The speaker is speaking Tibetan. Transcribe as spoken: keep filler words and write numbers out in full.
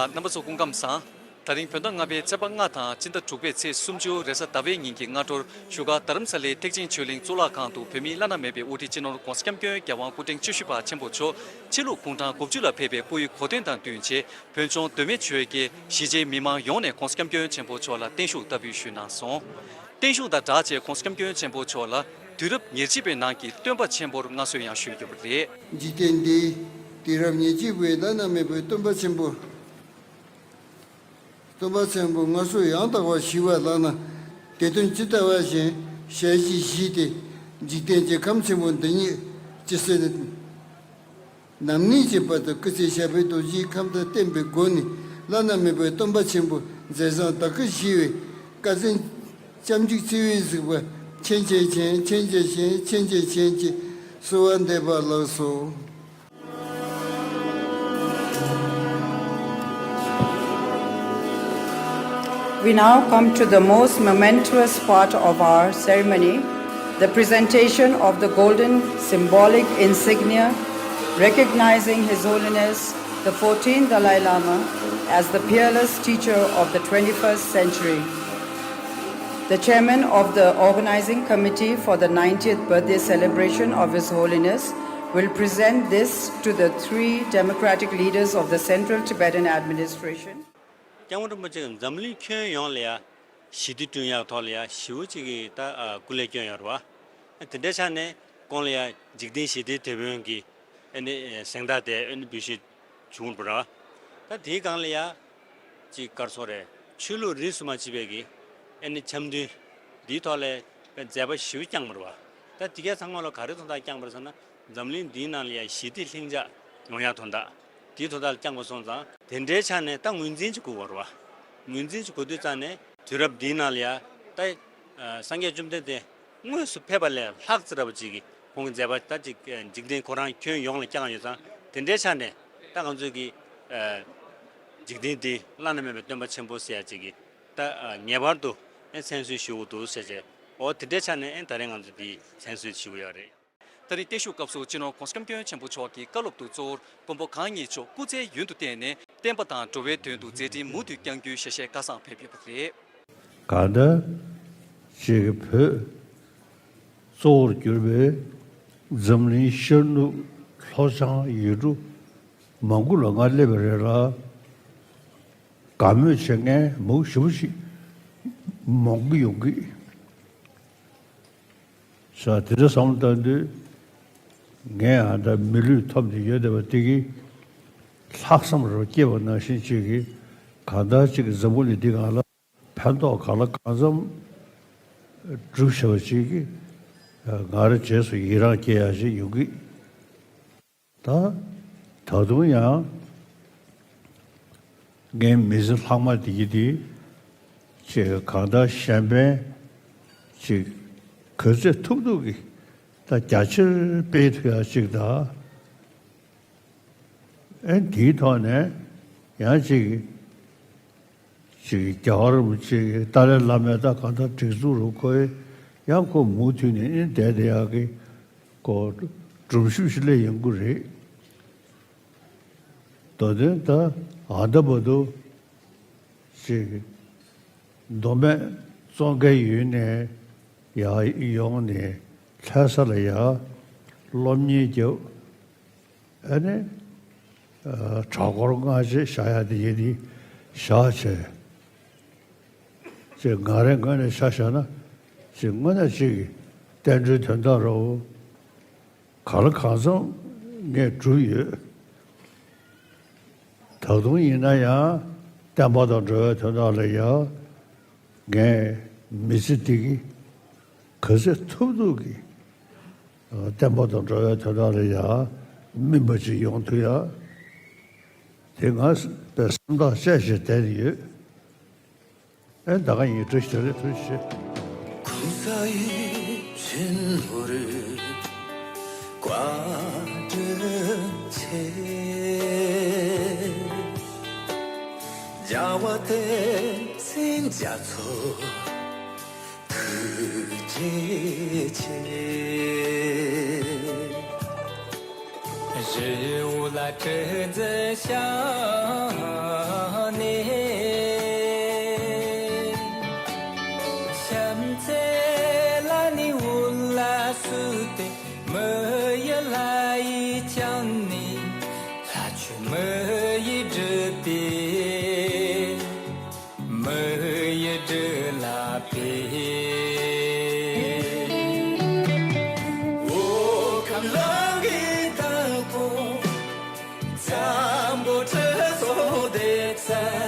རྣམ་པ་ཚོ་སྐུ་ཁམས་བཟང་། ད་རིང་བོད་ཟླ་ལྔ་པའི་ཚེས་པ་ལྔ་དང་སྤྱི་ཟླ་དྲུག་པའི་ཚེས་སུམ་ཅུ་རེས་གཟའ་ཟླ་བའི་ཉིན་གྱི་སྔ་དྲོར་བཞུགས་སྒར་རྡ་རམ་ས་ལའི་ཐེག་ཆེན་ཆོས་གླིང་གཙུག་ལག་ཁང་དུ་བོད་མིའི་བླ་ན་མེད་པའི་དབུ་ཁྲིད་སྤྱི་ནོར་༧གོང་ས་༧སྐྱབས་མགོན་རྒྱལ་དབང་སྐུ་ཕྲེང་བཅུ་བཞི་པ་ཆེན་པོ་མཆོག་ཕྱི་ལུགས་གུང་ཐང་དགུ་བཅུ་ལ་ཕེབས་པའི་སྐུའི་གོ་སྟོན་དང་བསྟུན་བྱས། བོད་ལྗོངས་མདོ་སྨད་ཆོལ་ཁའི་གཞིས་བྱེས་མི་མང་ཡོངས་ནས་༧གོང་ས་༧སྐྱབས་མགོན་ཆེན་པོ་མཆོག་ལ་བརྟན་བཞུགས་བསྟར་འབུལ་ཞུས་གནང་སོང་། བརྟན་བཞུགས་དང་སྦྲགས་བྱས་༧གོང་ས་༧སྐྱབས་མགོན་ཆེན་པོ་མཆོག་ལ་དུས་རབས་ཉེར་གཅིག་པའི་ནང་གི་སྟོན་པ་ཆེན་པོར་མངའ་གསོལ་ཡང་ཞུས་ཡོད་པ་རེད། འཇིག་རྟེན་འདིའི་དུས་རབས་ཉེར་གཅིག་པའི་བླ་ན་མེད་པའི་སྟོན་པ་ཆེན་པོ། སྟོན་པ་ཆེན་པོ་མངའ་གསོལ་ཡང་དག་པར་ཞུས་པ་ལགས་ན། དེ་དོན་ཇི་ལྟ་བ་བཞིན་ཞལ་གྱིས་བཞེས་ཏེ། འཇིག་རྟེན་གྱི་ཁམས་ཆེན་པོ་འདི་ཉིད་ཇི་སྲིད་ནམ་གནས་ཀྱི་བར་དུ་སྐུ་ཚེ་ཞབས་པད་རྡོ་རྗེའི་ཁམས་དང་བརྟན་པའི་སྒོ་ནས་བླ་ན་མེད་པའི་སྟོན་པ་ཆེན་པོ་མཛད་བཟང་བདག་གིར་བཞེས་པའི་བཀའ་དྲིན་སྐྱབས་འཇུག་ཚེ་བའི་གཟིགས་པ་མཁྱེན་བརྩེ་ཆེན་མཁྱེན་བརྩེ་ཆེན་མཁྱེན་བརྩེ་ཆེན་གྱིས་གསོལ་བ་འདེབས་པ་ལགས་སོ། We now come to the most momentous part of our ceremony, the presentation of the golden symbolic insignia recognizing His Holiness the fourteenth Dalai Lama as the peerless teacher of the twenty-first century. The chairman of the organizing committee for the ninetieth birthday celebration of His Holiness will present this to the three democratic leaders of the Central Tibetan Administration. སྐྱབས་མགོན་རིན་པོ་ཆེ་གིས་འཛམ་གླིང་ཁྱོན་ཡོངས་ལ་ཡ་ཞི་བདེ་བསྐྲུན་ཡག་ཐོག་ལ་ཡ་ཞེ་པོ་ཅིག་གི་ད་ཨ་སྐུ་ལས་བསྐྱོན་ཡོད་རེད་བ། དེ་འདྲའི་ཆ་ནས་ཁོང་ལ་ཡ་འཇིག་རྟེན་ཞི་བདེའི་དེད་དཔོན་གྱི་ཨ་ནི་གཟེངས་རྟགས་དེ་ཨ་ནི་འབུལ་བཞེས་བྱུང་བ་རེད་བ། ད་དེའི་སྒང་ལ་ཡ་ཅིག་ག་རེ་ཟེར་དགོས་རེད། ཆོས་ལུགས་རིས་སུ་མ་ཆད་པའི་གི་ཨ་ནི་འཆམ་མཐུན་འདིའི་ཐོག་ལ་མཛད་པ་ཞེ་པོ་བསྐྱངས་པ་རེད་བ། ད་དེ་གའི་ཚང་མ་ལ་ག་རེ་དོན་དག་བསྐྱངས་པ་རེད་ཟེར་ན། འཛམ་གླིང་འདིའི་ནང་ལ་ཡ་ཞི་བདེ་ལྷིང་འཇགས་ཡོང་ཡག་དོན་དག་དེའི་དོན་དག་ལ་བསྐྱངས་པ་སོང་ཙང་། དེ་འདྲའི་ཆ་ནས་ད་ངོས་འཛིན་ཅིག་དགོས་པ་རེད་བ། ངོས་འཛིན་ཅིག་དགོས་དུས་ཙང་ནས་དུས་རབས་འདིའི་ནང་ལ་ཡ་ད་ཨ་སངས་རྒྱས་བཅོམ་ལྡན་འདས་དངོས་སུ་ཕེབས་པ་ལས་ལྷག་ཙམ་ར་བ་ཅིག་གིས་ཁོང་གི་མཛད་པ་ད་ཅིག་ཨ་འཇིག་རྟེན་ཁོ་རང་ཁྱོན་ཡོངས་ལ་བསྐྱངས་ཡོད་ཙང་། དེ་འདྲའི་ཆ་ནས་ད་ང་ཚོས་ཀྱི་ཨ་འཇིག་རྟེན་འདི་བླ་ན་མེད་པའི་སྟོན་པ་ཆེན་པོ་ཟེར་ཡ་ཅིག་གི་ད་ཨ་ངེས་པར་དུ་ཨ་མཚན་གསོལ་ཞུ་དགོས་འདུག་ཟེར་བྱས། འོ་དེ་འདྲའི་ཆ་ནས་ཨ་ད་རེས་ང་ཚོ་འདི་མཚན་གསོལ་ཞུ་གི་ཡོད་རེད། ད་རེས་བརྟན་བཞུགས་སྐབས་སུ་སྤྱི་ནོར་༧གོང་ས་༧སྐྱབས་མགོན་ཆེན་པོ་མཆོག་གི་བཀའ་སློབ་ཏུ་གཙོ་བོར་མགོན་པོ་གང་ཉིད་མཆོག་སྐུ་ཚེ་ཡུན་དུ་བརྟན་ནས་བསྟན་པ་དང་འགྲོ་བའི་དོན་དུ་མཛད་འཕྲིན་མུ་མཐུད་བསྐྱང་རྒྱུའི་ཞལ་བཞེས་བཀའ་བཟང་ཕེབས་ཡོད་པ་རེད། གང་ལྟར་ཅིག་བོད་གཙོ་བོར་གྱུར་པའི་འཛམ་གླིང་ཤར་ནུབ་ལྷོ་བྱང་ཡུལ་གྲུ་མང་པོ་ལ་ང་སླེབས་པ་རེད་ལ། དགའ་མོས་བྱེད་མཁན་མང་པོ་ཞེ་པོ་ཞིག་མང་པོ་ཡོང་གི། ས་དེ་འདྲ་བསམ་བློ་བཏང་དུས། ངས་ཨ་ད་མི་ལུས་ཐོབ་ནས་ཡོད་བསྡད་པ་དེ་གིས་ལྷག་བསམ་རེ་བ་སྐྱེས་པ་ནང་བཞིན་ཅིག་གིས་གང་ལྟར་ཅིག་གིས་འཛམ་བུ་གླིང་འདི་སྒང་ལ་ཕན་ཐོགས་གང་ལ་གང་འཚམ་སྒྲུབ་བྱས་པ་ཅིག་གིས་ང་རང་རྗེས་སུ་ཡི་རང་སྐྱེ་ཡག་ཅིག་ཡོང་གི། ད་ད་དུང་ཡང་ངའི་མི་ཚེ་ལྷག་མ་དེ་གི་དེ་ཅིག་གང་ལྟར་གཞན་ཕན་ཅིག་ག་ཚོད་ཐུབ་ཐུབ་ཀྱིས་ད་རྒྱ་ཆེར་སྤེལ་ཐུབ་ཡག་ཅིག་དང་། ཨེ་དེའི་ཐོག་ནས་ཡང་ཅིག་ཅིག་རྒྱལ་བ་རིན་པོ་ཆེ་གི་ཏཱ་ལའི་བླ་མའི་ད་གང་ལྟར་སྒྲིག་འཛུགས་རུ་ཁོ་ཡང་ཁོ་མུ་མཐུད་ནས་ཨེ་བསྡད་བསྡད་ཡག་གི་ཁོ་སྒྲུབ་ཞུགས་ཤིག་སླེབས་ཡོང་གི་རེད། མདོ་དོན་ད་ཨ་ད་བར་དུ་ཅིག་མདོ་སྨད་ཙོང་ཁའི་ཡུལ་ནས་ཡར་ཡོང་ནས་ལྷ་ས་ལ་ཡར་སློབ་གཉེར་རྒྱབ། ཨ་ནི་ཨ་གྲྭ་སྐོར་སྔ་རྗེས་བཞག་ཡག་དེ་ཡིན་དེ་བཞག་བྱས། ཅེས་ང་རའི་ངོས་ནས་ཆ་བཞག་ན་ཅིག་དངོས་གནས་ཅིག་གི་བསྟན་འགྲོའི་དོན་དག་རོ། གང་ལ་གང་འཚམ་ངས་བསྒྲུབས་ཡོད། ད་དུང་ཡིན་ན་ཡང་བསྟན་པ་དང་འགྲོ་བའི་དོན་དག་ལ་ཡང་ངས་མི་ཚེ་འདི་གི་ག་ཚོད་ཐུབ་ཐུབ་ཀྱིས་བསྟན་པ་དང་འགྲོ་བའི་དོན་དག་ལ་ཡང་སྨིན་པ་ཅིག་ཡོང་ཐུབ་ཡ། དེ་ང་སེམས་ཐག་བཅད་བྱས་བསྡད་ཡོད། ཨེ་ད་ག་ཡིན་བཀྲ་ཤིས་བདེ་ལེགས་ཐུགས་རྗེ་ཆེ། རི་བོ་ལ་གྲུ་འཛིན་བཤམས་ནས། བྱམས་བརྩེ་ལ་ནི་འོད་ལ་བསུས་ཏེ། མི་ཡི་ལྷ་ཡིས་བསྐྱངས་ནས། ལྷ་ཆོས་མི་ཡི་སྒྲུབ་སྟེ། མི་ཡི་སྦྲུལ་ལ་ཕེབས། འོ་ཁམས་ལ་གི་དྭགས་པོ། འཛམ་བུ་ཁྲི་སོགས་སྡེ་ཚན།